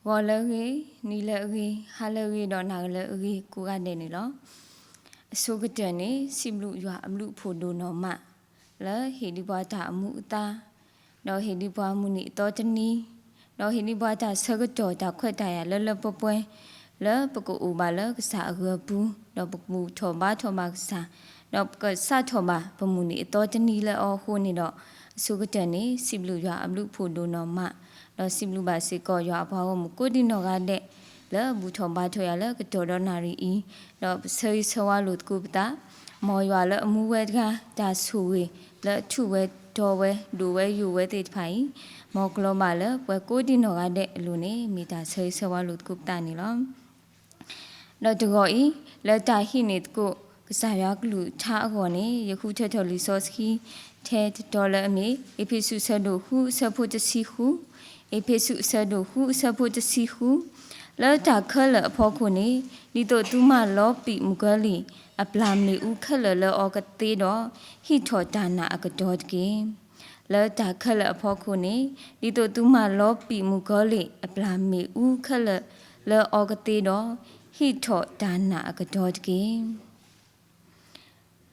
ဂီၤလၢအဂ့ၤ, နံၤလၢအဂ့ၤ, ဟါလၢအဂ့ၤ ဒီးနၤလၢအဂ့ၤကိးဂၤဒဲးန့ၣ်လီၤ. အဆိကတၢၢ်န့ၣ် စံးဘျုးယွၤအဘျုးအဖှိၣ်ဒိၣ်နီၢ်မး လၢဟ့ၣ်ဒံးပှၤတၢ်အမူအသါ, ဒီးဟ့ၣ်ဒံးပှၤမုၢ်နံၤအသီတနံၤ, ဒီးဟ့ၣ်ဒံးပှၤတၢ်ဆၢကတီၢ်တၢ်ခွဲးတၢ်ယာ်လၢလၢပှဲၤပှဲၤ, လၢပကအိၣ်ဘၣ်လၢကစၢ်အဂၢၤအပူၤ, ဒီးပကဘူၣ်ထီၣ်ဘါထီၣ်ဘၣ်ကစၢ်, ဒီးပကစးထီၣ်ဘၣ်ပမုၢ်နံၤအသီတနံၤလၢအီၤအဃိန့ၣ်ဒီး, အဆိကတၢၢ်န့ၣ် စံးဘျုးယွၤအဘျုးအဖှိၣ်ဒိၣ်နီၢ်မး, ဒီးစံးဘျုးဘၣ်စ့ၢ်ကီးယွၤအပှၤဂီၢ်မုၢ်ကိးဒံနီၢ်ဂၤဒဲး လၢဘူၣ်ထီၣ်ဘါထီၣ်ယၤလၢကတီၢ်ဒီးနၣ်ရံၣ်အံၤ, ဒီးပဆၢဂ့ၤဆၢဝါလိာ်သကိးပသး, မ်ယွၤလၢအမူဝဲတဂၤ တၢ်ဆိၣ်ဂ့ၤလၢအထူၣ်ဝဲတီၤဝဲ ဒိၣ်ဝဲယိာ်ဝဲသ့ၣ်တဖၣ်အံၤ, မ်ကလီၤဘၣ်လၢပှၤကိးဒံနီၢ်ဂၤဒဲးအလိၤန့ၣ် မ့ၢ်တၢ်ဆၢဂ့ၤဆၢဝါလိာ်သကိးပသးန့ၣ်လီၤ. ဒီးတဂီၤအံၤ လၢတၢ်ဟံးန့ၢ်သကိး ကစၢ်ယွၤကလုၢ်ကထါအဂီၢ်န့ၣ် ယဃုထၢထီၣ်လံာ်စီဆှံ ထဲတတီၤလၢအမ့ၢ် အ့းဖ့းစူးအဆၢဒိၣ်ဃုအဆၢဖိတဆံဃု, အ့းဖ့းစူးအဆၢဒိၣ်ဃုအဆၢဖိတဆံဃု, လၢတၢ်ခဲလၢာ်အဖီခိၣ်န့ၣ် ဒ်သိးသုမၤလီၤပံာ်မုၣ်ကီၤလံၢ် အပျၢ်မ့ၣ်အူခဲလၢာ်လၢအီၤကသ့ဒီး, ဟံးထီၣ်တၢ်နာ်အကတီၤတက့ၢ်. လၢတၢ်ခဲလၢာ်အဖီခိၣ်န့ၣ် ဒ်သိးသုမၤလီၤပံာ်မုၣ်ကီၤလံၢ် အပျၢ်မ့ၣ်အူခဲလၢာ်လၢအီၤကသ့ဒီး, ဟံးထီၣ်တၢ်နာ်အကတီၤတက့ၢ်.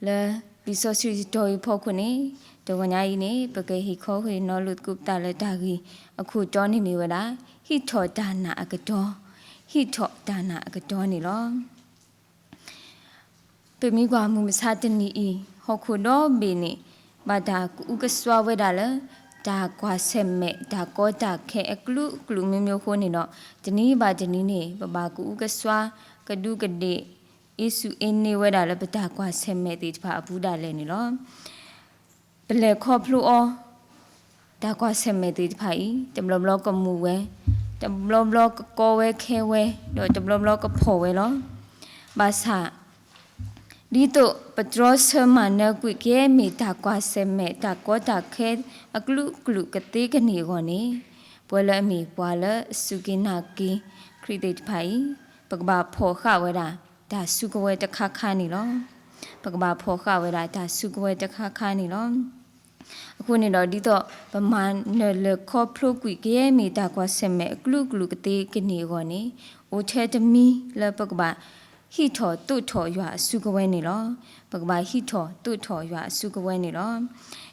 လၢလံာ်စီဆှံတတီၤအံၤအဖီခိၣ်န့ၣ်, တဂီၤညါအံၤန့ၣ် ပကဟ့ၣ်ခီဟ့ၣ်နီၤလိာ်သကိးပသးလၢတၢ်ဂ့ၢ်အခိၣ်တီန့ၣ်မ့ၢ်ဝဲဒၣ်, ဟံးထီၣ်တၢ်နာ်အကတီၤ, ဟံးထီၣ်တၢ်နာ်အကတီၤန့ၣ်လီၤ. ပမ့ၢ်ကွၢ်မုၢ်မဆါတနံၤအံၤ ဟီၣ်ခိၣ်ဒီဘ့ၣ်န့ၣ် ဘၣ်တၢ်ကအုကစွါဝဲဒၣ်လၢ တၢ်ကွၢ်ဆၢၣ်မဲာ် တၢ်ကီတၢ်ခဲအကလုာ်ကလုာ်မ့ၢ်မ့ၢ်အဃိန့ၣ်ဒီး, တနံၤဘၣ်တနံၤန့ၣ် ပဘၣ်ကအုကစွါ ကဒူးကဒ့ၣ် အ့စူၣ်အ့န့ၢ်ဝဲဒၣ်လၢပတၢ်ကွၢ်ဆၢၣ်မဲာ်သ့ၣ်တဖၣ်အပူၤဒၣ်လဲာ်န့ၣ်လီၤ. ပလဲၤခီဖျိအီၤ တၢ်ကွၢ်ဆၢၣ်မဲာ်သ့ၣ်တဖၣ်အံၤ တဘျီဘျီကမူဝဲ, တဘျီဘျီကကီဝဲခဲဝဲ, ဒီးတဘျီဘျီကဖှီၣ်ဝဲလီၤ. ဘၣ်ဆၣ် ဒ်သိးပတြီဆၢမၤနၢၤကွံာ်ကယဲၢ်မ့ၢ်တၢ်ကွၢ်ဆၢၣ်မဲာ် တၢ်ကီတၢ်ခဲအကလုာ်ကလုာ်ကသ့ကန့ၢ်အဂီၢ်န့ၣ်, ပဝဲလၢအမ့ၢ်ပှၤလၢအစူၢ်က့ၤနာ်က့ၤခရံာ်သ့ၣ်တဖၣ်အံၤ, ပကဘၣ်ဖှီၣ်ဃာ်ဝဲဒၣ် တၢ်စုကဝဲၤတခါခါန့ၣ်လီၤ. ပကဘၣ်ဖှီၣ်ဃာ်ဝဲဒၣ်တၢ်စုကဝဲၤတခါခါန့ၣ်လီၤ. အဃိန့ၣ်ဒီး ဒ်သိးပမၤနၢၤလၢာ်ခီဖျိကွံာ်ကယဲၢ်မ့ၢ်တၢ်ကွၢ်ဆၢၣ်မဲာ် အကလုာ်ကလုာ်ကသ့ကန့ၢ်အဂီၢ်န့ၣ်, အိၣ်ထဲတမံၤလၢပကဘၣ်ဟံးထီၣ်သိးထီၣ်ယွၤအစုကဝဲၤန့ၣ်လီၤ. ပကဘၣ်ဟံးထီၣ်သိးထီၣ်ယွၤအစုကဝဲၤန့ၣ်လီၤ.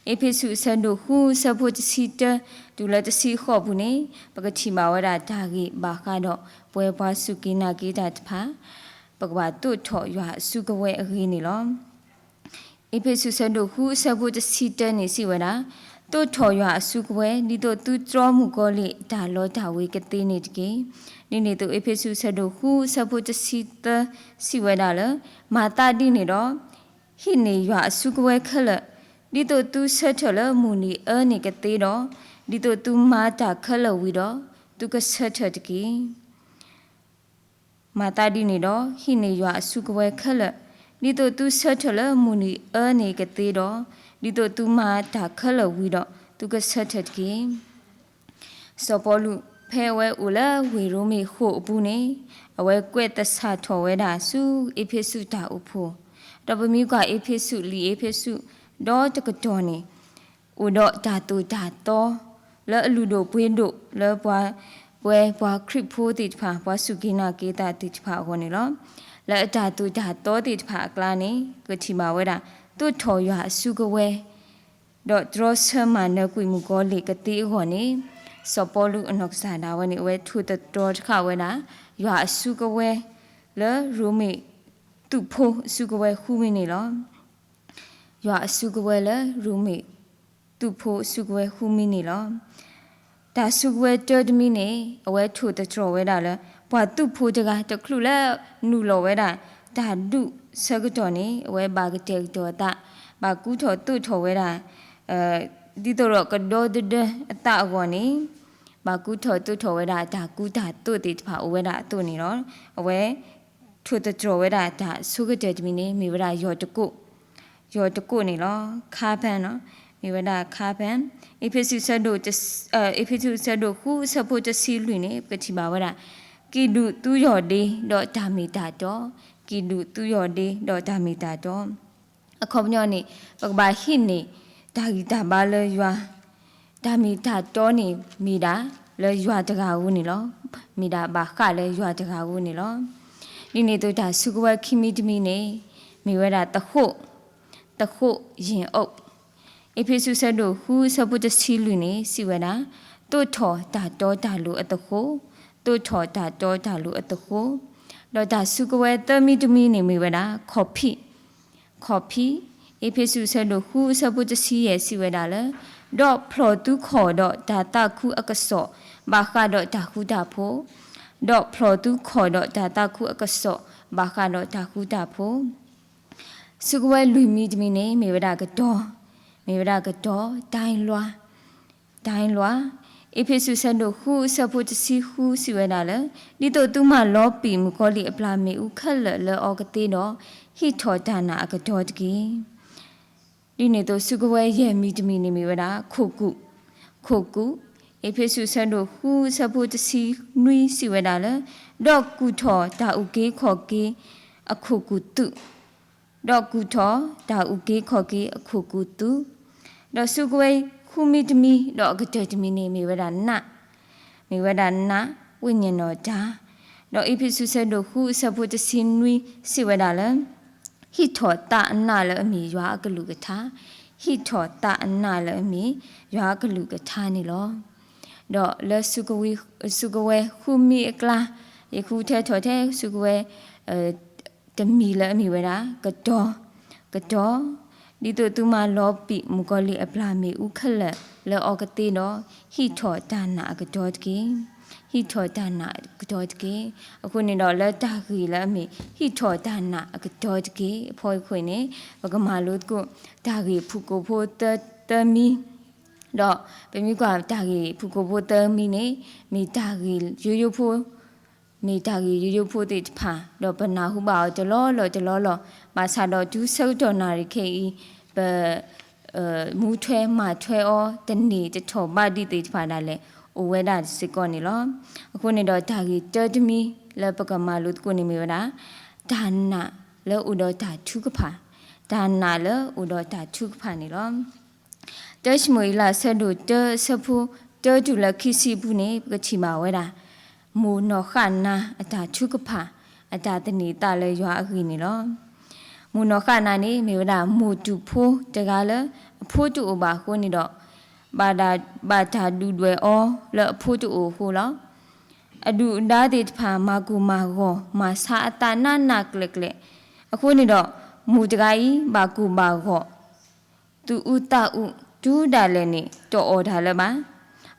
အ့းဖ့းစူးအဆၢဒိၣ်ဃုအဆၢဖိတဆံတၢ တုၤလၢတဆံဃိးပူၤန့ၣ်, ပကထံၣ်ဘၣ်ဝဲဒၣ်တၢ်ဂ့ၢ်ဘၣ်ဃးဒီး ပဝဲပှၤစူၢ်က့ၤနာ်က့ၤတၢ်တဖၣ် ပကဘၣ်သိးထီၣ်ယွၤအစုကဝဲၤအဂ့ၢ်န့ၣ်လီၤ. အ့းဖ့းစူးအဆၢဒိၣ်ဃုအဆၢဖိတဆံတၢန့ၣ်စံးဝဲဒၣ်, သိးထီၣ်ယွၤအစုကဝဲၤ ဒ်သိးသုတြီမုၣ်ကီၤလံၢ်တၢ်လီတၢ်ဝ့ၤကသ့န့ၣ်တက့ၢ်. ဒ်န့ၣ်အသိး အ့းဖ့းစူးအဆၢဒိၣ်ဃုအဆၢဖိတဆံသၢစံးဝဲဒၣ်လၢ, မၤသးဒ်န့ၣ်ဒီး, ဟံးန့ၢ်ယွၤအစုကဝဲၤခဲလၢာ်, ဒ်သိးသုဆၢထၢၣ်လၢမုၢ်နံၤအၢန့ၣ်ကသ့ဒီး, ဒ်သိးသုမၤတၢ်ခဲလၢာ်ဝံၤဒီး, သုကဆၢထၢၣ်တက့ၢ်. မၤသးဒ်န့ၣ်ဒီး, ဟံးန့ၢ်ယွၤအစုကဝဲၤခဲလၢာ်, ဒ်သိးသုဆၢထၢၣ်လၢမုၢ်နံၤအၢန့ၣ်ကသ့ဒီး, ဒ်သိးသုမၤတၢ်ခဲလၢာ်ဝံၤဒီး, သုကဆၢထၢၣ်တက့ၢ်. စီၤပီလူး ဖဲအဝဲအိၣ်လၢဝ့ၢ်ရိမ့ၤဃိာ်အပူၤန့ၣ်, အဝဲကွဲးသဆၣ်ထီၣ်ဝဲဒၣ်ဆူအ့းဖ့းစူးတၢ်အိၣ်ဖှိၣ်, ဒီးပမ့ၢ်ကွၢ်အ့းဖ့းစူး လံာ်အ့းဖ့းစူး ဒီတကတီၢ်န့ၣ်, အိၣ်ဒီးတၢ်သိၣ်တၢ်သီ လၢအလုၢ်ဒိၣ်ပှ့ၤဒိၣ်လၢပှၤ, ပဝဲပှၤခရံာ်ဖိသ့ၣ်တဖၣ် ပှၤစူၢ်က့ၤနာ်က့ၤသးသ့ၣ်တဖၣ်အဂီၢ်န့ၣ်လီၤ. လၢအတၢ်သိၣ်တၢ်သီသ့ၣ်တဖၣ်အကျါန့ၣ် ပကထံၣ်ဘၣ်ဝဲဒၣ် သိးထီၣ်ယွၤအစုကဝဲၤ ဒီးတြီဆၢမၤနၢၤကွံာ်မုၣ်ကီၤလံၢ်ကသ့အဂီၢ်န့ၣ်, စီၤပီလူးအနီၢ်ကစၢ်ဒၣ်ဝဲန့ၣ် အဝဲထိၣ်သတြီၤတဃာ်ဝဲဒၣ် ယွၤအစုကဝဲၤ လၢရိမ့ၤသုးဖိအစုကဝဲၤဃုမံၤန့ၣ်လီၤ. ယွၤအစုကဝဲၤလၢရိမ့ၤ သုးဖိအစုကဝဲၤဃုမံၤန့ၣ်လီၤ. တၢ်စုကဝဲၤတၢတမံၤန့ၣ် အဝဲထိၣ်သတြီၤဝဲဒၣ်လၢ ပှၤသုးဖိတဂၤတချုးလၢနုာ်လီၤဝဲဒၣ် တၢ်ဒုးဆၢကတီၢ်န့ၣ် အဝဲဘၣ်ကတဲာ်ကတီၤအသး, ဘၣ်ကူထီၣ်သိးထီၣ်ဝဲဒၣ် ဒ်သိးဒီးကဒီသဒၢအသးအဂီၢ်န့ၣ်, ဘၣ်ကူထီၣ်သိးထီၣ်ဝဲဒၣ်တၢ်ကူတၢ်သိးသ့ၣ်တဖၣ်အိၣ်ဝဲဒၣ်အသိးန့ၣ်လီၤ. အဝဲ ထိၣ်သတြီၤဝဲဒၣ်တၢ်ဆိကတၢၢ်တမံၤန့ၣ် မ့ၢ်ဝဲဒၣ်ယီၢ်တကိး, ယီၢ်တကိးန့ၣ်လီၤ. ခါဖၢၣ်, မ့ၢ်ဝဲဒၣ် ခါဖၢၣ်, အ့းဖ့းစူး အ့းဖ့းစူး အဆၢဒိၣ်ဃု အဆၢဖိတဆံလွံၢ်န့ၣ် ပကထံၣ်ဘၣ်ဝဲဒၣ်, ကံၣ်ဒုးသုယီၢ်ဒ့ဒီးတၢ်မ့ၢ်တၢ်တီ, ကံၣ်ဒုးသုယီၢ်ဒ့ဒီးတၢ်မ့ၢ်တၢ်တီ. အခီပညီန့ၣ် ပကဘၣ်ဟံးန့ၢ်တၢ်ဂံၢ်တၢ်ဘါလၢယွၤ, တၢ်မ့ၢ်တၢ်တီန့ၣ်မ့ၢ်ဒၣ်လၢယွၤတဂၤဧိၤန့ၣ်လီၤ. မ့ၢ်ဒၣ်ဘၣ်ဃးလၢယွၤတဂၤဧိၤန့ၣ်လီၤ. ဒ်န့ၣ်အသိးတၢ်စုကဝဲၤခံမံၤတမံၤန့ၣ် မ့ၢ်ဝဲဒၣ်သဃိၣ်, သဃိၣ်ယ့ၣ်အိၣ်, အ့းဖ့းစူးဆၢဒိၣ်ဃုအဆၢဖိတဆံလွံၢ်န့ၣ် စံးဝဲဒၣ်, သိးထီၣ်တၢ်တီတၢ်လိၤအသဃိၣ်, သိးထီၣ်တၢ်တီတၢ်လိၤအသဃိၣ်, ဒီးတၢ်စုကဝဲၤသၢမံၤတမံၤန့ၣ်မ့ၢ်ဝဲဒၣ် ခီၣ်ဖံး, ခီၣ်ဖံး, အ့းဖ့းစူးဆၢဒိၣ်ဃုအဆၢဖိတဆံယဲၢ်စံးဝဲဒၣ်လၢ ဒီးဖျီၣ်သုခီၣ်ဒီးတၢ်သးခုအကစီၣ် ဘၣ်ဃးဒီးတၢ်ဃူတၢ်ဖိး, ဒီးဖျီၣ်သုခီၣ်ဒီးတၢ်သးခုအကစီၣ် ဘၣ်ဃးဒီးတၢ်ဃူတၢ်ဖိး စုကဝဲၤလွံၢ်မံၤတမံၤန့ၣ် မ့ၢ်ဝဲဒၣ်ကတီၤ, မ့ၢ်ဝဲဒၣ်ကတီၤ, တၢ်လွၤ, တၢ်လွၤ, အ့းဖ့းစူးဆၢဒိၣ်ဃုအဆၢဖိတဆံဃုစံးဝဲဒၣ်လၢ ဒ်သိးသုမၤလီၤပံာ်မုၣ်ကီၤလံၢ်အပျၢ်မ့ၣ်အူခဲလၢာ်လၢအီၤကသ့ဒီး ဟံးထီၣ်တၢ်နာ်အကတီၤတက့ၢ်. ဒ်န့ၣ်အသိးစုကဝဲၤယဲၢ်မံၤတမံၤန့ၣ်မ့ၢ်ဝဲဒၣ် ခိၣ်ကူၣ်, ခိၣ်ကူၣ်, အ့းဖ့းစူးဆၢဒိၣ်ဃုအဆၢဖိတဆံနွံစံးဝဲဒၣ်လၢ ဒီးကူၣ်ထီၣ်တၢ်အုၣ်က့ၤခီၣ်က့ၤအခိၣ်ကူၣ်သုး, ဒီးကူၣ်ထီၣ်တၢ်အုၣ်က့ၤခီၣ်က့ၤအခိၣ်ကူၣ်သုး, ဒီးစုကဝဲၤဃုမံၤတမံၤ ဒီးအကတၢၢ်တမံၤန့ၣ် မ့ၢ်ဝဲဒၣ်နး, မ့ၢ်ဝဲဒၣ်နး ဝိညာဉ်တော်ဓာတ်, ဒီးအ့းဖ့းစူးဆၢဒိၣ်ဃုအဆၢဖိတဆံနွံစံးဝဲဒၣ်လၢ ဟံးထီၣ်သးအနးလၢအမ့ၢ်ယွၤအကလုၢ်ကထါ, ဟံးထီၣ်သးအနးလၢအမ့ၢ်ယွၤအကလုၢ်ကထါန့ၣ်လီၤ. ဒီးလၢ စုကဝဲၤဃုမံၤအကျါ ယဃုထၢထီၣ်ထဲစုကဝဲၤ တမံၤလၢအမ့ၢ်ဝဲဒၣ် ကတီၤ, ကတီၤ, ဒ်သိးသုမၤလီၤပံာ်မုၣ်ကီၤလံၢ်အပျၢ်မ့ၣ်အူခဲလၢာ်လၢအီၤကသ့ဒီး ဟံးထီၣ်တၢ်နာ်အကတီၤတက့ၢ်, ဟံးထီၣ်တၢ်နာ်အကတီၤတက့ၢ်. အဃိန့ၣ်ဒီးလၢတၢ်ဂ့ၢ်လၢအမ့ၢ် ဟံးထီၣ်တၢ်နာ်အကတီၤတက့ၢ် အဖီခိၣ်န့ၣ် ပကမၤလိသကိး တၢ်ဂ့ၢ်ဖုၣ်ကိာ်ဖိသၢမံၤ ဒီးပမ့ၢ်ကွၢ်တၢ်ဂ့ၢ်ဖုၣ်ကိာ်ဖိသၢမံၤန့ၣ် မ့ၢ်တၢ်ဂ့ၢ်ယိယိဖိ မ့ၢ်တၢ်ဂ့ၢ်ယိယိဖိသ့ၣ်တဖၣ် ဒီးပနၢ်ဟူဘၣ်အီၤတလီၢ်လီၢ်တလီၢ်လီၢ်, ဘၣ်ဆၣ်ဒီးတုၤဆၢကတီၢ်နၣ်ရံၣ်ခဲအံၤ ပ မူထွဲမၤထွဲအီၤ တန့ၢ်တထီၣ်ဘၣ်ဒံးသ့ၣ်တဖၣ်ဒၣ်လဲာ် အိၣ်ဝဲဒၣ်စ့ၢ်ကီးန့ၣ်လီၤ. အဃိန့ၣ်ဒီးတၢ်ဂ့ၢ်တၢတမံၤလၢပကမၤလိသကိးန့ၣ်မ့ၢ်ဝဲဒၣ် တၢ်နာ်လၢအိၣ်ဒီးတၢ်ထုကဖၣ်, တၢ်နာ်လၢအိၣ်ဒီးတၢ်ထုကဖၣ်န့ၣ်လီၤ. တၢၡမူၤအ့လးဆၢဒိၣ်တၢအဆၢဖိတၢတုၤလၢခံဆံအပူၤန့ၣ် ပကထံၣ်ဘၣ်ဝဲဒၣ် မိၢ်နီၢ်ဃၣ်နၤအတၢ်ထုကဖၣ် အတၢ်သန့ၤသးလၢယွၤအဂ့ၢ်န့ၣ်လီၤ. မိၢ်နီၢ်ဃၣ်နၤန့ၣ် မ့ၢ်ဝဲဒၣ်မိၢ်တူၢ်ဖိတဂၤလၢ အဖိတအိၣ်ဘၣ်အဃိန့ၣ်ဒီး ဘၣ်တၢ်ဒုၣ်ဒွဲၣ်အီၤလၢအဖိတအိၣ်အဃိလီၤ. အဒုၣ်အဒါသ့ၣ်တဖၣ် မၤကိၢ်မၤဂီၤ မၤဆါအသးနးနးကျဲးကျဲး, အဃိန့ၣ်ဒီး မိၢ်တဂၤအံၤ ဘၣ်ကိၢ်ဘၣ်ဂီၤ သူၣ်အူသးအူ တုၤဒၣ်လဲာ်န့ၣ် တအီၣ်တၢ်လၢၤဘၣ်.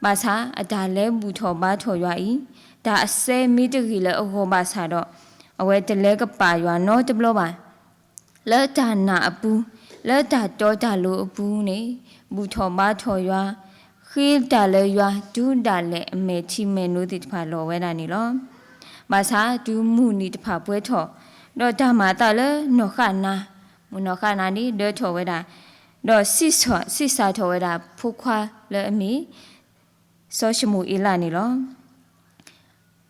ဘၣ်ဆၣ်အတၢ်လဲၤဘူၣ်ထီၣ်ဘါထီၣ်ယွၤအံၤ, တၢ်အစဲမ့ၢ်တဂ့ၤလၢအဂီၢ်ဘၣ်ဆၣ်ဒီး အဝဲတလဲၤကပာ်ယွၤနီတဘျီဘၣ်. လၢတၢ်နာ်အပူၤ, လၢတၢ်တီတၢ်လိၤအပူၤန့ၣ် ဘူၣ်ထီၣ်ဘါထီၣ်ယွၤ, ဃ့တၢ်လၢယွၤ တုၤဒၣ်လဲာ်အမဲာ်ထံမဲာ်နိသ့ၣ်တဖၣ်လီၤဝဲဒၣ်န့ၣ်လီၤ. ဘၣ်ဆၣ်တုၤမုၢ်နံၤတဖၣ်ပှဲၤထီၣ်, ဒီးတၢ်မၤအသးလၢနီၢ်ဃၣ်နၤ, မိၢ်နီၢ်ဃၣ်နၤန့ၣ် ဒၢထီၣ်ဝဲဒၣ်, ဒီးစံး, စံးစၢ်ထီၣ်ဝဲဒၣ် ဖိခွါလၢအမ့ၢ် စီၤၡမူၤအ့လးန့ၣ်လီၤ.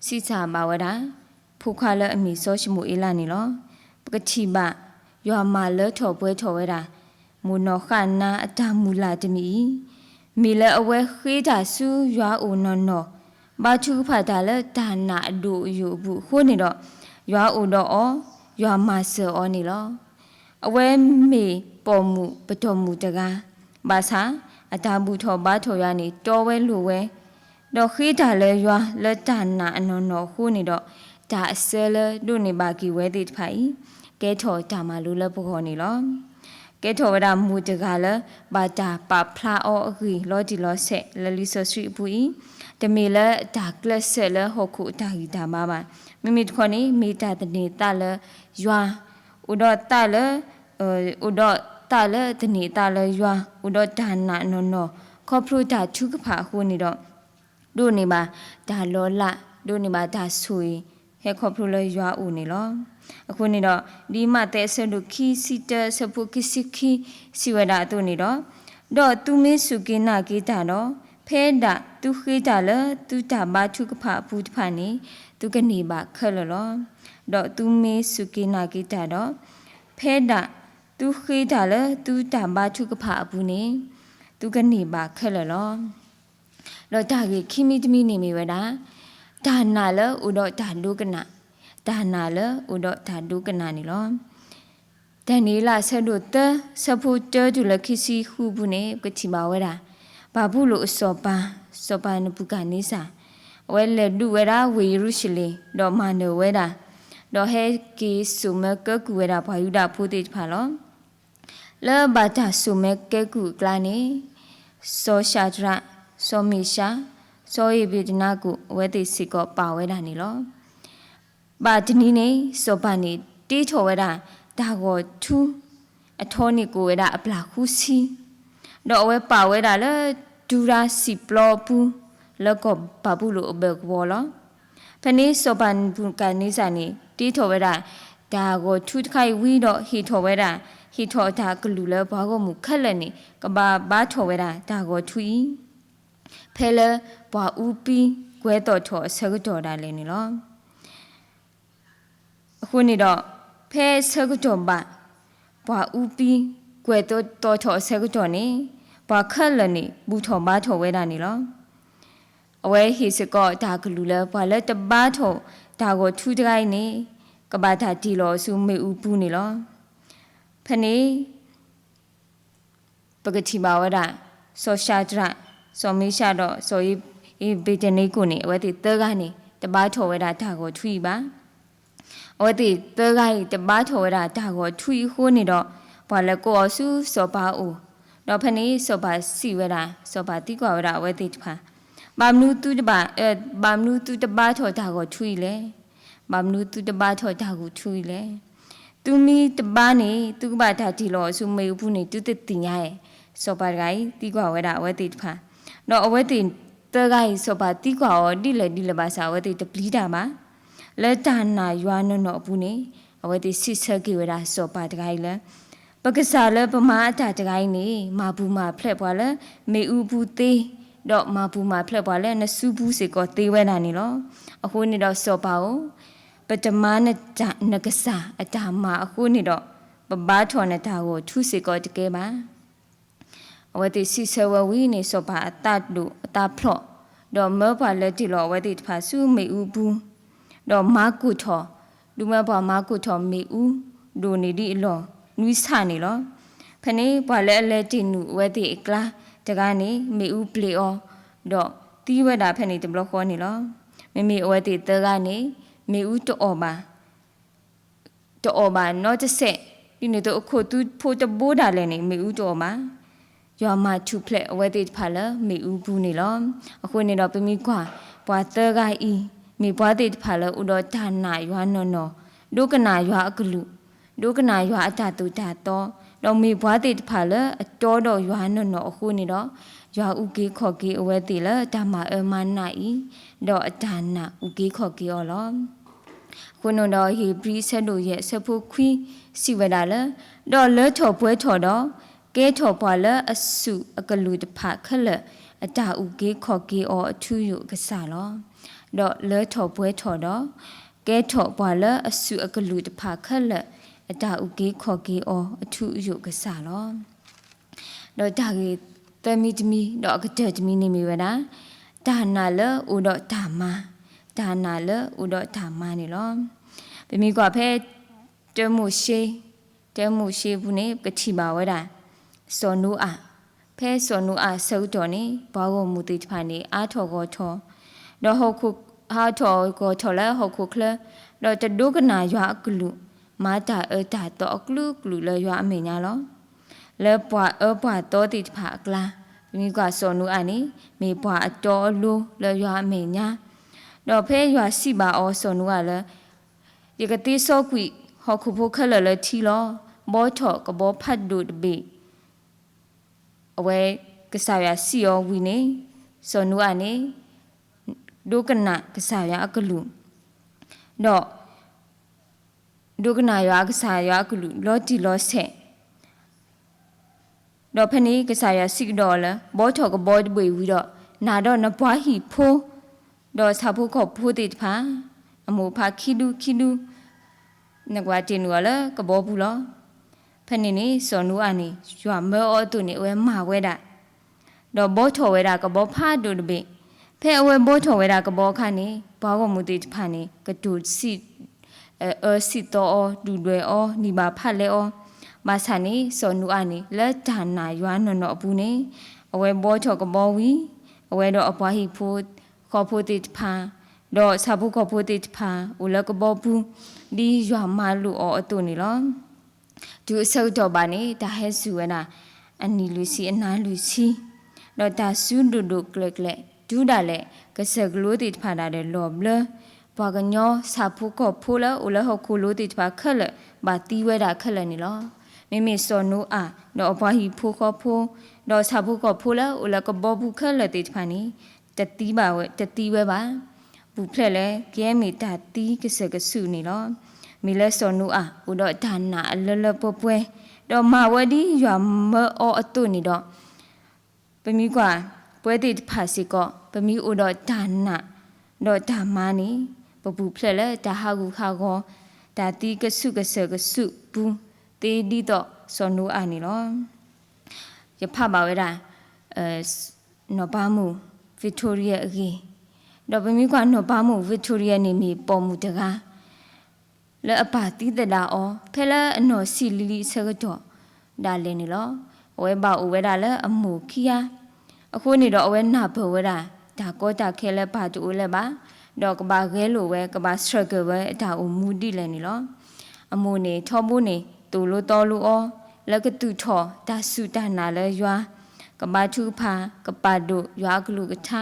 စံးစၢ်ဘၣ်ဝဲဒၣ် ဖိခွါလၢအမ့ၢ်စီၤၡမူၤအ့လးန့ၣ်လီၤ. ပကထံၣ်ဘၣ် ယွၤမၤလၢထီၣ်ပှဲၤထီၣ်ဝဲဒၣ် မိၢ်နီၢ်ဃၣ်နၤအတၢ်မုၢ်လၢ်တမံၤအံၤ, မ့ၢ်လၢအဝဲဃ့တၢ်ဆူယွၤအအိၣ်နီၢ်နီၢ်, ဘါထုကဖၣ်တၢ်လၢတၢ်နာ်အဒိၣ်အယိာ်အပူၤအဃိန့ၣ်ဒီး ယွၤအိၣ်ဒီးအီၤ, ယွၤမၤစၢၤအီၤန့ၣ်လီၤ. အဝဲမ့ၢ်ပိာ်မုၣ်ပတီၢ်မုၣ်တဂၤ, ဘၣ်ဆၣ် အတၢ်ဘူၣ်ထီၣ်ဘါထီၣ်ယွၤန့ၣ် တီဝဲလိၤဝဲ, ဒီးဃ့တၢ်လၢယွၤလၢတၢ်နာ်အနီၢ်နီၢ်အဃိန့ၣ်ဒီး, တၢ်အစၢလၢဒိးန့ၢ်ဘၣ်က့ၤဝဲသ့ၣ်တဖၣ်အံၤ, ကဲထီၣ်တၢ်မၤလိလၢပဂီၢ်န့ၣ်လီၤ. ကဲထီၣ်ဝဲဒၣ်မိၢ်တဂၤလၢ ဘၣ်တၢ်ပာ်ဖျါအီၤအဂ့ၢ်လီၤတံၢ်လီၤဆဲးလၢလံာ်စီဆှံအပူၤအံၤ, တမ့ၢ်လၢတၢ်ကျဲးစၢးလၢဟီၣ်ခိၣ်အတၢ်ဂံၢ်တၢ်ဘါဘၣ်. မ့မ့ၢ်တခီန့ၣ် မ့ၢ်တၢ်သန့ၤသးလၢယွၤ, အိၣ်ဒီးသးလၢ အိၣ်ဒီးသးလၢသန့ၤသးလၢယွၤ, အိၣ်ဒီးတၢ်နာ်နီၢ်နီၢ်, ခီဖျိတၢ်ထုကဖၣ်အဃိန့ၣ်ဒီး, ဒိးန့ၢ်ဘၣ်တၢ်လီၤလး, ဒိးန့ၢ်ဘၣ်တၢ်ဆိၣ်ဂ့ၤ, ဟဲခီဖျိလၢယွၤအအိၣ်န့ၣ်လီၤ. အဃိန့ၣ်ဒီး, ဒ်မးသဲအဆၢဒိၣ်ခံဆံတၢအဆၢဖိခံဆံခံ စံးဝဲဒၣ်အသိးန့ၣ်ဒီး, ဒီးသုမ့ၢ်စူၢ်က့ၤနာ်က့ၤတၢ်ဒီး, ဖဲဒၣ်သုဃ့တၢ်လၢသုတၢ်ဘါထုကဖၣ်အပူၤတဖၣ်န့ၣ်, သုကန့ၢ်ဘၣ်ခဲလၢာ်လီၤ. ဒီးသုမ့ၢ်စူၢ်က့ၤနာ်က့ၤတၢ်ဒီး, ဖဲဒၣ်သုဃ့တၢ်လၢသုတၢ်ဘါထုကဖၣ်အပူၤန့ၣ်, သုကန့ၢ်ဘၣ်ခဲလၢာ်လီၤ. ဒီးတၢ်ဂ့ၢ်ခံမံၤတမံၤန့ၣ်မ့ၢ်ဝဲဒၣ်, တၢ်နာ်လၢအိၣ်ဒီးတၢ်ဒိကနၣ်, တၢ်နာ်လၢအိၣ်ဒီးတၢ်ဒိကနၣ်န့ၣ်လီၤ. ဒၤနံးယ့လးအဆၢဒိၣ်သၢ ဆၢဖိတၢတုၤလၢခံဆံဃုအပူၤန့ၣ် ပကထံၣ်ဘၣ်ဝဲဒၣ် ဘၤဘူလိၣ်အစီၤပၤ, စီၤပၤနဘူၤခၣ်နံစၢ်, အဝဲလဲၤဒုးဝဲဒၣ်ဝ့ၢ်ယရူၤၡလ့ၣ် ဒီးမၤနၢၤဝဲဒၣ်, ဒီးဟဲက့ၤစိာ်မၢကဲကုၢ်ဝဲဒၣ်ပှၤယူဒၤဖိသ့ၣ်တဖၣ်လီၤ. လၢဘၣ်တၢ်စိာ်မၢကဲကုၢ်အကျါန့ၣ် စီၤၡၤဒြး, စီၤမ့ၡး, စီၤအ့းဘ့းနကိၣ် အဝဲသ့ၣ်စ့ၢ်ကီးပာ်ဝဲဒၣ်န့ၣ်လီၤ. ဘၣ်တနံၤန့ၣ် စီၤပၤန့ၣ်တ့ထီၣ်ဝဲဒၣ် တၢ်ဂီၤထူ အထီန့ၢ်ကိၣ်ဝဲဒၣ်အပျၢ်ဃုဆံ, ဒီးအဝဲပာ်ဝဲဒၣ်လၢ တူရၤစံာ်ပျီအပူၤ လၢကီၢ်ဘၤဘူလိၣ်အဘၢၣ်ကဝီၤလီၤ. ဖဲန့ၣ်စီၤပၤနဘူၤခၣ်နံစၢ်န့ၣ် တ့ထီၣ်ဝဲဒၣ် တၢ်ဂီၤထူတခါအံၤဝံၤဒီး ဟ့ၣ်ထီၣ်ဝဲဒၣ်, ဟ့ၣ်ထီၣ်အတၢ်ကလုၢ်လၢပှၤဂီၢ်မုၢ်ခဲလၢာ်န့ၣ် ကဘၣ်ဘါထီၣ်ဝဲဒၣ်တၢ်ဂီၤထူအံၤ ဖဲလၢပှၤအူပံကွဲၤသီၣ်ထီၣ်အဆၢကတီၢ်ဒၣ်လဲာ်န့ၣ်လီၤ. အဃိန့ၣ်ဒီး ဖဲဆၢကတီၢ်ဘၣ် ပှၤအူပံကွဲၤသီၣ်ထီၣ်အဆၢကတီၢ်န့ၣ် ပှၤခဲလၢာ်န့ၣ် ဘူၣ်ထီၣ်ဘါထီၣ်ဝဲဒၣ်န့ၣ်လီၤ. အဝဲဟ့ၣ်စ့ၢ်ကီးတၢ်ကလုၢ်လၢ ပှၤလၢတဘါထီၣ်တၢ်ဂီၤထူတဂၤအံၤန့ၣ် ကဘၣ်တၢ်တ့ၢ်လီၤအီၤဆူမ့ၣ်အူပူၤန့ၣ်လီၤ. ဖဲန့ၣ် ပကထံၣ်ဘၣ်ဝဲဒၣ် စီၤၡၤဒြး, စီၤမ့ၡးဒီး စီၤအ့းဘ့းနကိၣ်န့ၣ် အဝဲသ့ၣ်သၢဂၤန့ၣ် တဘါထီၣ်ဝဲဒၣ်တၢ်ဂီၤထူအံၤဘၣ်. အဝဲသ့ၣ်သၢဂၤအံၤ တဘါထီၣ်ဝဲဒၣ်တၢ်ဂီၤထူအံၤအဃိန့ၣ်ဒီး ပှၤလဲၤကိးအီၤဆူစီၤပၤအအိၣ်, ဒီးဖဲန့ၣ်စီၤပၤစံးဝဲဒၣ်, စီၤပၤသံကွၢ်ဝဲဒၣ်အဝဲသ့ၣ်တဖၣ်, ဘၣ်မနုၤသုတဘါ, ဘၣ်မနုၤသုတဘါထီၣ်တၢ်ဂီၤထူအံၤလဲၣ်. ဘၣ်မနုၤသုတဘါထီၣ်တၢ်ဂီၤထူအံၤလဲၣ်. သုမ့ၢ်တဘါန့ၣ် သုကဘၣ်တၢ်တ့ၢ်လီၤအီၤဆူမ့ၣ်အူပူၤန့ၣ် သုတသ့ၣ်ညါဧါ. စီၤပၤတဂၤအံၤသံကွၢ်ဝဲဒၣ်အဝဲသ့ၣ်တဖၣ်, ဒီးအဝဲသ့ၣ်သၢဂၤအံၤ စီၤပၤသံကွၢ်အီၤဒ်လဲၣ်ဒ်လဲၣ်ဘၣ်ဆၣ် အဝဲသ့ၣ်တပျံၤတၢ်ဘၣ်. လၢတၢ်နာ်ယွၤနီၢ်နီၢ်အပူၤန့ၣ် အဝဲသ့ၣ်စံးဆၢက့ၤဝဲဒၣ်စီၤပၤတဂၤအံၤလၢ ပကစၢ်လၢပမၤအတၢ်တဂၤအံၤန့ၣ် မၤပူၤမၤဖျဲးပှၤလၢမ့ၣ်အူပူၤသ့, ဒီးမၤပူၤမၤဖျဲးပှၤလၢနစုပူၤစ့ၢ်ကီးသ့ဝဲဒၣ်န့ၣ်လီၤ. အဃိန့ၣ်ဒီးစီၤပၤဧၢ, ပတမၤနတၢ်နကစၢ်အတၢ်မၤအဃိန့ၣ်ဒီး ပဘါထီၣ်နတၢ်ဂီၤထူစ့ၢ်ကီးတကဲဘၣ်. အဝဲသ့ၣ်စံးဆၢဝဲဝံၤန့ၣ် စီၤပၤအသးဒိၣ်အသးဖျိး, ဒီးမၢပှၤလဲၤတ့ၢ်လီၤအဝဲသ့ၣ်တဖၣ်ဆူမ့ၣ်အူပူၤ, ဒီးမၤကိၢ်ထီၣ်, ဒုးမၢပှၤမၤကိၢ်ထီၣ်မ့ၣ်အူဒိၣ်န့ၢ်ဒံးအလီၢ်နွံဆၣ်န့ၣ်လီၤ. ဖဲန့ၣ်ပှၤလၢအလဲၤတ့ၢ်နုာ်အဝဲသ့ၣ်အကျါတဂၤန့ၣ် မ့ၣ်အူပျံၤအီၤ, ဒီးသံဝဲဒၣ်ဖဲန့ၣ်တဘျီဃီန့ၣ်လီၤ. မ့မ့ၢ်အဝဲသ့ၣ်သၢဂၤန့ၣ် မ့ၣ်အူတအီၣ်ဘၣ် တအီၣ်ဘၣ်နီတစဲး, ဒ်န့ၣ်အသိးအခိၣ်သူဖိတဘိဒၣ်လဲာ်န့ၣ် မ့ၣ်အူတအီၣ်ဘၣ်. ယွၤမၤထူၣ်ဖျဲးအဝဲသ့ၣ်တဖၣ်လၢမ့ၣ်အူပူၤန့ၣ်လီၤ. အဃိန့ၣ်ဒီးပမ့ၢ်ကွၢ် ပှၤသၢဂၤအံၤ မ့ၢ်ပှၤသ့ၣ်တဖၣ်လၢအိၣ်ဒီးတၢ်နာ်ယွၤနီၢ်နီၢ်, ဒိကနၣ်ယွၤအကလုၢ်, ဒိကနၣ်ယွၤအတၢ်သိၣ်တၢ်သီ, ဒီးမ့ၢ်ပှၤသ့ၣ်တဖၣ်လၢအတီဒီးယွၤနီၢ်နီၢ်အဃိန့ၣ်ဒီး ယွၤအုၣ်က့ၤခီၣ်က့ၤအဝဲသ့ၣ်လၢတၢ်မၤအၢမၤနးအံၤ, ဒီးအတၢ်နာ်အုၣ်က့ၤခီၣ်က့ၤအီၤလီၤ. အဃိန့ၣ်ဒီး ဧ့ၤဘြံၤအဆၢဒိၣ်ယဲၢ်အဆၢဖိခွံစံးဝဲဒၣ်လၢ, ဒီးလၢထီၣ်ပှဲၤထီၣ်ဒီး ကဲထီၣ်ပှၤလၢအစုၣ်အကလုၢ်တဖၣ်ခဲလၢာ် အတၢ်အုၣ်က့ၤခီၣ်က့ၤအီၤအထူအယိာ်အကစၢ်လီၤ. ဒီးလၢထီၣ်ပှဲၤထီၣ်ဒီး ကဲထီၣ်ပှၤလၢအစုၣ်အကလုၢ်တဖၣ်ခဲလၢာ် အတၢ်အုၣ်က့ၤခီၣ်က့ၤအီၤအထူအယိာ်ကစၢ်လီၤ. ဒီးတၢ်ဂ့ၢ်သၢမံၤတမံၤ ဒီးအကတၢၢ်တမံၤန့ၣ်မ့ၢ်ဝဲဒၣ် တၢ်နာ်လၢအိၣ်ဒီးတၢ်မၤ, တၢ်နာ်လၢအိၣ်ဒီးတၢ်မၤန့ၣ်လီၤ. ပမ့ၢ်ကွၢ်ဖဲ တၢမိၤၡ့, တၢမိၤၡ့အပူၤန့ၣ် ပကထံၣ်ဘၣ်ဝဲဒၣ် စီၤနိအၤ, ဖဲစီၤနိအၤအဆၢကတီၢ်န့ၣ် ပှၤဂီၢ်မုၢ်သ့ၣ်တဖၣ်န့ၣ် အါထီၣ်ဂီၢ်ထီၣ်, ဒီးဟီၣ်ခိၣ်, အါထီၣ်ဂီၢ်ထီၣ်လၢဟီၣ်ခိၣ်ချၢ, ဒီးတဒိကနၣ်ယွၤအကလုၢ်, မၤတၢ်အၢတၢ်သီအကလုာ်ကလုာ်လၢယွၤအမဲာ်ညါလီၤ. လၢပှၤအၢပှၤသီသ့ၣ်တဖၣ်အကျါ, ပမ့ၢ်ကွၢ်စီၤနိအၤန့ၣ် မ့ၢ်ပှၤအတီအလိၤလၢယွၤအမဲာ်ညါ, ဒီးဖဲယွၤစံးဘၣ်အီၤစီၤနိအၤလၢ ယကသ့စီကွံာ်ဟီၣ်ခိၣ်ဖိခဲလၢာ်လၢထံလီၤ. ဘှီထီၣ်ကဘီဖးဒိၣ်တဘ့ၣ်, အဝဲကစၢ်ယွၤစံးအီၤဝံၤန့ၣ်, စီၤနိအၤန့ၣ် ဒိကနၣ်ကစၢ်ယွၤအကလုၢ်, ဒီး ဒိကနၣ်ယွၤကစၢ်ယွၤအကလုၢ်လီၤတံၢ်လီၤဆဲး, ဒီးဖဲန့ၣ်ကစၢ်ယွၤစံးကဒီးအီၤလၢ ဘှီထီၣ်ကဘီတဘ့ၣ်ဝံၤဒီး နၤဒီးနပှၤဟံၣ်ဖိ ဒီးဆၣ်ဖိကီၢ်ဖိသ့ၣ်တဖၣ် အမိၢ်အဖါခံဒူခံဒူ နကဘၣ်တ့ၢ်နုာ်အီၤလၢကဘီပူၤလီၤ. ဖဲန့ၣ်န့ၣ် စီၤနိအၤန့ၣ် ယွၤမၢအီၤအသိးန့ၣ် အဝဲမၤဝဲဒၣ်, ဒီးဘှီထီၣ်ဝဲဒၣ်ကဘီဖးဒိၣ်တဘ့ၣ်. ဖဲအဝဲဘှီထီၣ်ဝဲဒၣ်ကဘီအခါန့ၣ် ပှၤဂီၢ်မုၢ်သ့ၣ်တဖၣ်န့ၣ် ကတိၤစံး အၢစံးသီအီၤ ဒုၣ်ဒွဲၣ်အီၤ နံၤဘၣ်ဖၣ်လဲအီၤ, ဘၣ်ဆၣ်န့ၣ် စီၤနိအၤန့ၣ် လၢတၢ်နာ်ယွၤနီၢ်နီၢ်အပူၤန့ၣ် အဝဲဘှီထီၣ်ကဘီဝံၤ အဝဲဒီးအပှၤဟံၣ်ဖိဃီဖိသ့ၣ်တဖၣ် ဒီးဆၣ်ဖိကီၢ်ဖိသ့ၣ်တဖၣ် အိၣ်လၢကဘီပူၤ ဒ်ယွၤမၤလိာ်အီၤအသိးန့ၣ်လီၤ. တုၤအဆၢကတီၢ်ဘၣ်န့ၣ် တၢ်ဟဲစူၢ်ဝဲဒၣ် အနံၣ်လွံၢ်ဆံအနၤလွံၢ်ဆံ, ဒီးတၢ်စူၤဒိၣ်ဒိၣ်ကျဲၤကျဲၤ တုၤဒၣ်လဲာ် ကစၢၢ်ကလိသ့ၣ်တဖၣ်ဒၣ်ဒီးလီၤဘျၢ, ပှၤကညီဆၣ်ဖိကီၢ်ဖိလၢအိၣ်လၢဟီၣ်ခိၣ်လိသ့ၣ်တဖၣ်ခဲလၢာ် ဘၣ်သံဝဲဒၣ်ခဲလၢာ်န့ၣ်လီၤ. မ့မ့ၢ်စီၤနိအၤ ဒီးအပှၤဟံၣ်ဖိဃီဖိ ဒီးဆၣ်ဖိကီၢ်ဖိလၢအိၣ်လၢကဘီပူၤခဲလၢာ်သ့ၣ်တဖၣ်န့ၣ် တသံဘၣ်ဝဲ တသံဝဲဘၣ်. ပူၤဖျဲးလၢကယဲၢ်မ့ၢ်တၢ်သံကစၢၢ်ကဆူၣ်န့ၣ်လီၤ. မ့ၢ်လၢစီၤနိအၤ အိၣ်ဒီးတၢ်နာ်အလၢလၢပှဲၤပှဲၤ, ဒီးမၤဝဲဒ်ယွၤမၢအီၤအသိးန့ၣ်ဒီး ပမ့ၢ်ကွၢ် ပဝဲသ့ၣ်တဖၣ်စ့ၢ်ကီး ပမ့ၢ်အိၣ်ဒီးတၢ်နာ် ဒီးတၢ်မၤန့ၣ် ပပူၤဖျဲးလၢတၢ်ဟးဂူာ်ဟးဂီၤ တၢ်သံကဆူၣ်ကစၢၢ်ကဆူၣ်ပူၤ သ့ဒ်သိးစီၤနိအၤန့ၣ်လီၤ. ယဖးဘၣ်ဝဲဒၣ် နီၢ်ပၤမုၣ် Victoria အဂ့ၢ်, ဒီးပမ့ၢ်ကွၢ်နီၢ်ပၤမုၣ် Victoria န့ၣ်မ့ၢ်ပိာ်မုၣ်တဂၤ လၢအပၢ်သံသဒၣ်အီၤ ဖဲလၢအနီၢ်ဆံးလံၤလံၤအဆၢကတီၢ်ဒၣ်လဲာ်န့ၣ်လီၤ. အဝဲဘၣ်အိၣ်ဝဲဒၣ်လၢအမိၢ်ခံဂၤ, အဃိန့ၣ်ဒီးအဝဲနၢ်ပၢၢ်ဝဲဒၣ် တၢ်ကီတၢ်ခဲလၢပၢ်တအိၣ်လၢၤဘၣ်, ဒီးကဘၣ်ဂဲၤလိာ်ဝဲ ကဘၣ်ဆှၢကၢၤဝဲအတၢ်အိၣ်မူဒ်လဲၣ်န့ၣ်လီၤ. အမိၢ်န့ၣ်ထီဘိန့ၣ် သိၣ်လိသီလိအီၤ လၢကသူၣ်ထီၣ်တၢ်စူၢ်တၢ်နာ်လၢယွၤ, ကဘါထုကဖၣ် ကပာ်ဒိၣ်ယွၤအကလုၢ်ကထါ,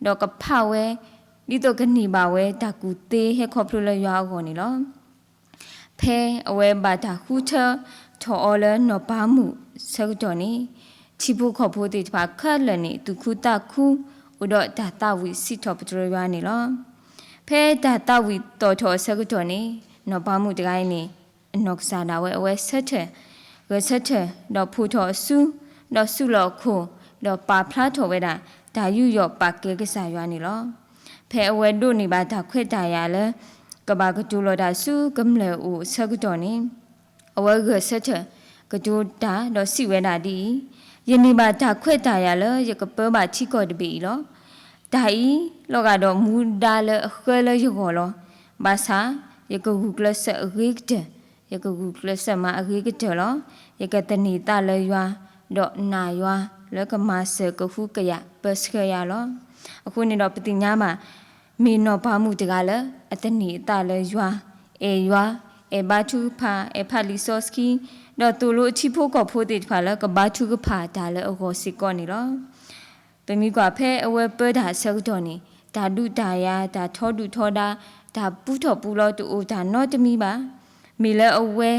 ဒီးကဖးဝဲ ဒ်သိးကန့ၢ်ဘၣ်ဝဲတၢ်ကူၣ်သ့ဟဲခီဖျိလၢယွၤအဂီၢ်န့ၣ်လီၤ. ဖဲအဝဲဘၣ်တၢ်ဃုထၢထီၣ်အီၤလၢနီၢ်ပၤမုၣ်ဆၢကတီၢ်န့ၣ် ထံဖိကီၢ်ဖိသ့ၣ်တဖၣ်ခဲလၢာ်န့ၣ် သူၣ်ခုသးခု အိၣ်ဒီးတၢ်သးဝံၣ်စံးထီၣ်ပတြၢၤယွၤန့ၣ်လီၤ. ဖဲတၢ်သးဝံၣ်သီၣ်ထီၣ်အဆၢကတီၢ်န့ၣ် နီၢ်ပၤမုၣ်တဂၤအံၤန့ၣ် အနီၢ်ကစၢ်ဒၣ်ဝဲအဝဲဆၢထၢၣ် ဂဲၤဆၢထၢၣ် ဒီးဖှိၣ်ထီၣ်အစု ဒီးစုလီၢ်အခိၣ် ဒီးပာ်ဖျါထီၣ်ဝဲဒၣ် တၢ်ယူးယီၣ်ပာ်ကဲကစၢ်ယွၤန့ၣ်လီၤ. ဖဲအဝဲဒိးန့ၢ်ဘၣ်တၢ်ခွဲးတၢ်ယာ်လၢ ကဘၣ်ကတိၤလီၤတၢ်ဆူကမျၢၢ်အိၣ်အဆၢကတီၢ်န့ၣ် အဝဲဂဲၤဆၢထၢၣ် ကတိၤတၢ်ဒီးစံးဝဲဒၣ်ဒ်အံၤ, ယန့ၢ်ဘၣ်တၢ်ခွဲးတၢ်ယာ်လၢယကပၢဘၣ်ထံကီၢ်တဘ့ၣ်အံၤလီၤ. တၢ်အံၤ လီၤဂာ်ဒီးမူဒါလၢအဃၢလၢယဂီၢ်လီၤ. ဘၣ်ဆၣ် ယကဂုာ်ကျဲးစၢးအဂ့ၤကတၢၢ်, ယကဂုာ်ကျဲးစၢးမၤအဂ့ၤကတၢၢ်လီၤ. ယကသန့ၤသးလၢယွၤ, ဒီးနာ်ယွၤ လၢကမၤစၢၤကဟုကယာ်ပၢဆှၢယၤလီၤ. အဃိန့ၣ်ဒီးပသ့ၣ်ညါဘၣ် မ့ၢ်နီၢ်ပၤမုၣ်တဂၤလၢ အသန့ၤအသးလၢယွၤ, အဲၣ်ယွၤ, အဲၣ်ဘါထုကဖၣ်, အဲၣ်ဖးလံာ်စီဆှံ, ဒီးသိၣ်လိအထံဖိကီၢ်ဖိသ့ၣ်တဖၣ်လၢကဘါထုကဖၣ်တၢ်လၢအဂီၢ်စ့ၢ်ကီးန့ၣ်လီၤ. ပမ့ၢ်ကွၢ်ဖဲအဝဲပၢတၢ်အဆၢကတီၢ်န့ၣ် တၢ်ဒုးတၢ်ယၤ တၢ်ထီဒုၣ်ထီဒါ တၢ်ပူထီၣ်ပူလီၤတအိၣ်တၢ်နီတမံၤဘၣ်. မ့ၢ်လၢအဝဲ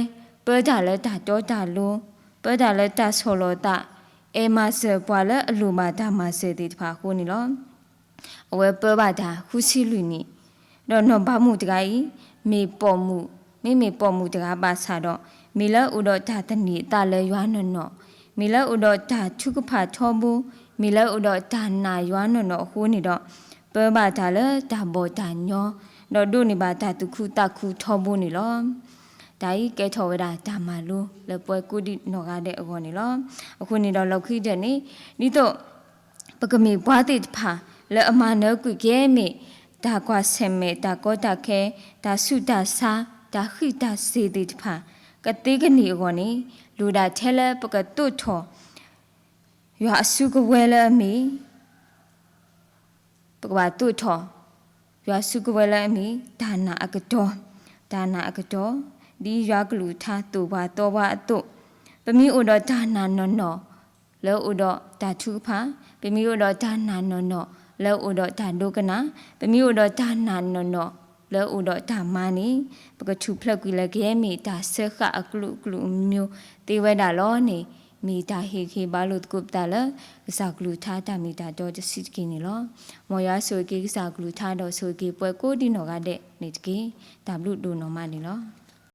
ပၢတၢ်လၢတၢ်တီတၢ်လိၤ, ပၢတၢ်လၢတၢ်ဆီၣ်လီၤသး, အဲၣ်မၤစၢၤပှၤလၢအလိၣ်ဘၣ်တၢ်မၤစၢၤသ့ၣ်တဖၣ်အဃိန့ၣ်လီၤ. အဝဲပၢဘၣ်တၢ်ဃုဆံလွံၢ်နံၣ်, ဒီးနီၢ်ပၤမုၣ်တဂၤအံၤ မ့ၢ်ပိာ်မုၣ်, မ့မ့ၢ်ပိာ်မုၣ်တဂၤဘၣ်ဆၣ်ဒီး မ့ၢ်လၢအိၣ်ဒီးတၢ်သန့ၤအသးလၢယွၤနီၢ်နီၢ်, မ့ၢ်လၢအိၣ်ဒီးတၢ်ထုကဖၣ်ထီဘိ, မ့ၢ်လၢအိၣ်ဒီးတၢ်နာ်ယွၤနီၢ်နီၢ်အဃိန့ၣ်ဒီး ပၢဘၣ်တၢ်လၢတၢ်ဘီၣ်တၢ်ညီ, ဒီးဒိးန့ၢ်ဘၣ်တၢ်သူၣ်ခုသးခုထီဘိန့ၣ်လီၤ. တၢ်အံၤကဲထီၣ်ဝဲဒၣ်တၢ်မၤလိလၢပှၤကိးဒံးနီၢ်ဂၤဒဲးအဂီၢ်န့ၣ်လီၤ. အဃိန့ၣ်ဒီးလီၢ်ခံကတၢၢ်န့ၣ် ဒ်သိး ပကမ့ၢ်ပှၤသ့ၣ်တဖၣ် လၢအမၤနၢၤကွံာ်ကဲမ့ၢ် တၢ်ကွၢ်ဆၢၣ်မဲာ် တၢ်ကီတၢ်ခဲ တၢ်ဆူးတၢ်ဆါ တၢ်ဃံးတၢ်စ့ၤသ့ၣ်တဖၣ် ကသ့ကန့ၢ်အဂီၢ်န့ၣ် လိၣ်ဒၣ်ထဲလၢပကသိးထီၣ် ယွၤအစုကဝဲၤလၢအမ့ၢ် ပကဘၣ်သိးထီၣ် ယွၤစုကဝဲၤလၢအမ့ၢ် တၢ်နာ်အကတီၢ်, တၢ်နာ်အကတီၢ်, ဒ်ယွၤကလုၢ်ကထါသိၣ်ပှၤသီပှၤအသိး, ပမ့ၢ်အိၣ်ဒီးတၢ်နာ်နီၢ်နီၢ် လၢအိၣ်ဒီးတၢ်ထုကဖၣ်, ပမ့ၢ်အိၣ်ဒီးတၢ်နာ်နီၢ်နီၢ် လၢအိၣ်ဒီးတၢ်ဒိကနၣ်, ပမ့ၢ်အိၣ်ဒီးတၢ်နာ်နီၢ်နီၢ် လၢအိၣ်ဒီးတၢ်မၤန့ၣ် ပကထူၣ်ဖျဲးကွံာ်လၢကယဲၢ်မ့ၢ်တၢ်စၢဃာ်အကလုာ်ကလုာ်မံၤသ့ဝဲဒၣ်လီၤန့ၣ် မ့ၢ်တၢ်ဟ့ၣ်ဂံၢ်ဟ့ၣ်ဘါလိာ်သကိးပသးလၢ ကစၢ်ကလုၢ်ကထါတၢ်မ့ၢ်တၢ်တီတဆံးတက့ၢ်န့ၣ်လီၤ. မ်ယွၤဆိၣ်ဂ့ၤက့ၤကစၢ်ကလုၢ်ကထါဒီးဆိၣ်ဂ့ၤက့ၤပှၤကိးဒံးနီၢ်ဂၤဒဲးန့ၣ်တက့ၢ်. တၢ်ဘျုးဒိၣ်နီၢ်မးန့ၣ်လီၤ.